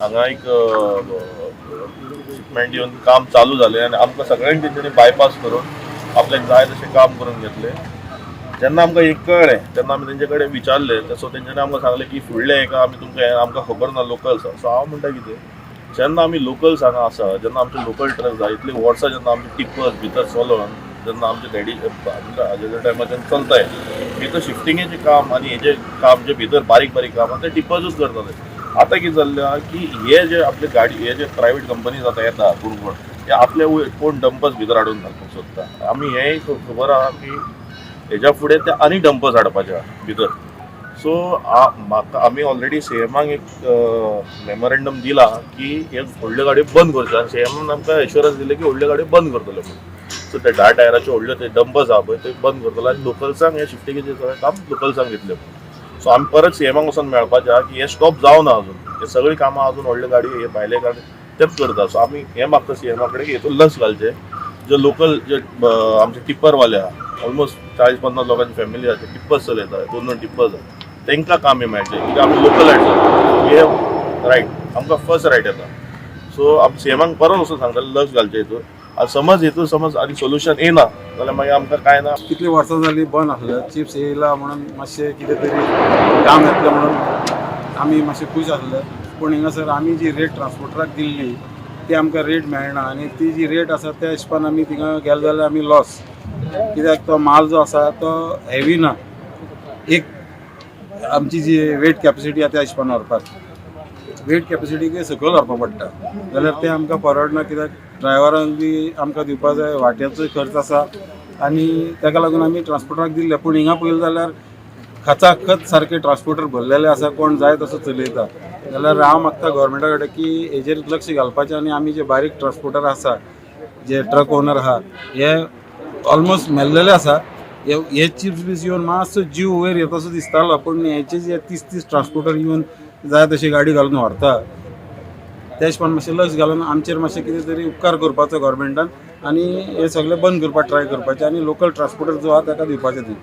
हांगा एक शिपमेंट येवन काम चालू जालें आनी आमकां सगळ्यांक तेंच्यांनी बायपास करून आपल्याक जाय तशें काम करून घेतलें. जेन्ना आमकां एक कळ्ळें तेन्ना आमी तेंचे कडेन विचारलें. सो तेंच्यांनी आमकां सांगलें की फुडलें हेका आमी तुमकां हें आमकां खबर ना, लोकल्स. सो हांव म्हणटा कितें, जेन्ना आमी लोकल्स हांगा आसा, जेन्ना आमचे लोकल ट्रक आसा, इतली वर्सां जेन्ना आमचे टिप्पर्स भितर चलोन, जेन्ना आमचे डॅडी हाजेच्या टायमार जेन्ना चलताय, भितर शिफ्टिंगेचें काम आनी हेजें काम जे भितर बारीक बारीक काम आसा तें टिप्पर्सूच करताले. आतां कितें जाल्लें आहा की हे जे आपले गाडी, हे जे प्रायवेट कंपनीज आतां येता कोण कोण, हे आपले वयर कोण डंपर्स भितर हाडून घालपाक सोदता. आमी हेंय खबर आहा की हेज्या फुडें ते आनी डंपर्स हाडपाचे आहा भितर. सो म्हाका आमी ऑलरेडी सीएमाक एक मेमोरेंडम दिला की हे व्हडल्यो गाडयो बंद करच्यो आनी सीएमान आमकां एश्योरन्स दिलें की व्हडल्यो गाडयो बंद करतले म्हणून. सो ते 10 टायराच्यो व्हडल्यो ते डंपर्स आहा पळय, ते बंद करतले आनी लोकल्सांक हे शिफ्टिंगेचें सगळें काम लोकल्सांक दितले म्हणून. सो आमी परत सीएमाक वचोन मेळपाचें आहा की हें स्टॉप जावना अजून, हे सगळीं कामां अजून व्हडल्यो गाडयो हे भायले गाडी तेच करता. सो आमी हें मागता सीएमा कडेन की हितून लक्ष घालचें. जे लोकल जे आमचे टिप्परवाले आहा, ऑलमोस्ट 40-50 लोकांची फॅमिली आहा, ते टिप्पर्स चलयता, दोन दोन टिप्पर्स आहा, तांकां काम मेळचें कित्याक आमी लोकल we have right, आमकां फर्स्ट रायट येता. सो आमी सीएमाक परत वचून सांगतले लक्ष घालचें हितून. आनी समज हितून समज आनी सोल्युशन येना जाल्यार मागीर आमकां कांय ना. कितली वर्सां जालीं बंद आसलें. चिप्स येयला म्हणून मातशें कितें तरी काम येतलें म्हणून आमी मातशे खूश आसले, पूण हिंगासर आमी जी रेट ट्रान्सपोर्टराक दिल्ली ती आमकां रेट मेळना आनी ती जी रेट आसा त्या हिशपान आमी थिंगा गेले जाल्यार आमी लॉस, कित्याक तो माल जो आसा तो हेवी ना. एक आमची जी वेट कॅपॅसिटी आसा त्या हिशपान व्हरपाक, वेट कॅपॅसिटीक सकयल व्हरपाक पडटा, जाल्यार तें आमकां परवडना, कित्याक ड्रायव्हरांक बी आमकां दिवपा जाय, वाट्याचोय खर्च आसा आनी ताका लागून आमी ट्रान्सपोर्टराक दिल्ले. पूण हिंगा पळयलें जाल्यार खचाखच सारके ट्रान्सपोर्टर भरलेले आसा, कोण जाय तसो चलयता. जाल्यार हांव मागता गोवोरमेंटा कडेन की हेजेर लक्ष घालपाचें आनी आमी जे बारीक ट्रान्सपोर्टर आसा, जे ट्रक ओनर आहा, हे ऑलमोस्ट मेल्लेले आसा. हे हे चिप्स बीस येवन मातसो जीव वयर येता असो दिसतालो, पूण हेचे जे 30-30 ट्रान्सपोर्टर येवन जाय तशी गाडी घालून व्हरता, त्या हिशपान मातशें लक्ष घालून आमचेर मातशें कितें तरी उपकार करपाचो गोवोरमेंटान आनी हे सगळें बंद करपाक ट्राय करपाचें आनी लोकल ट्रान्सपोर्टर जो आहा ताका दिवपाचें. ते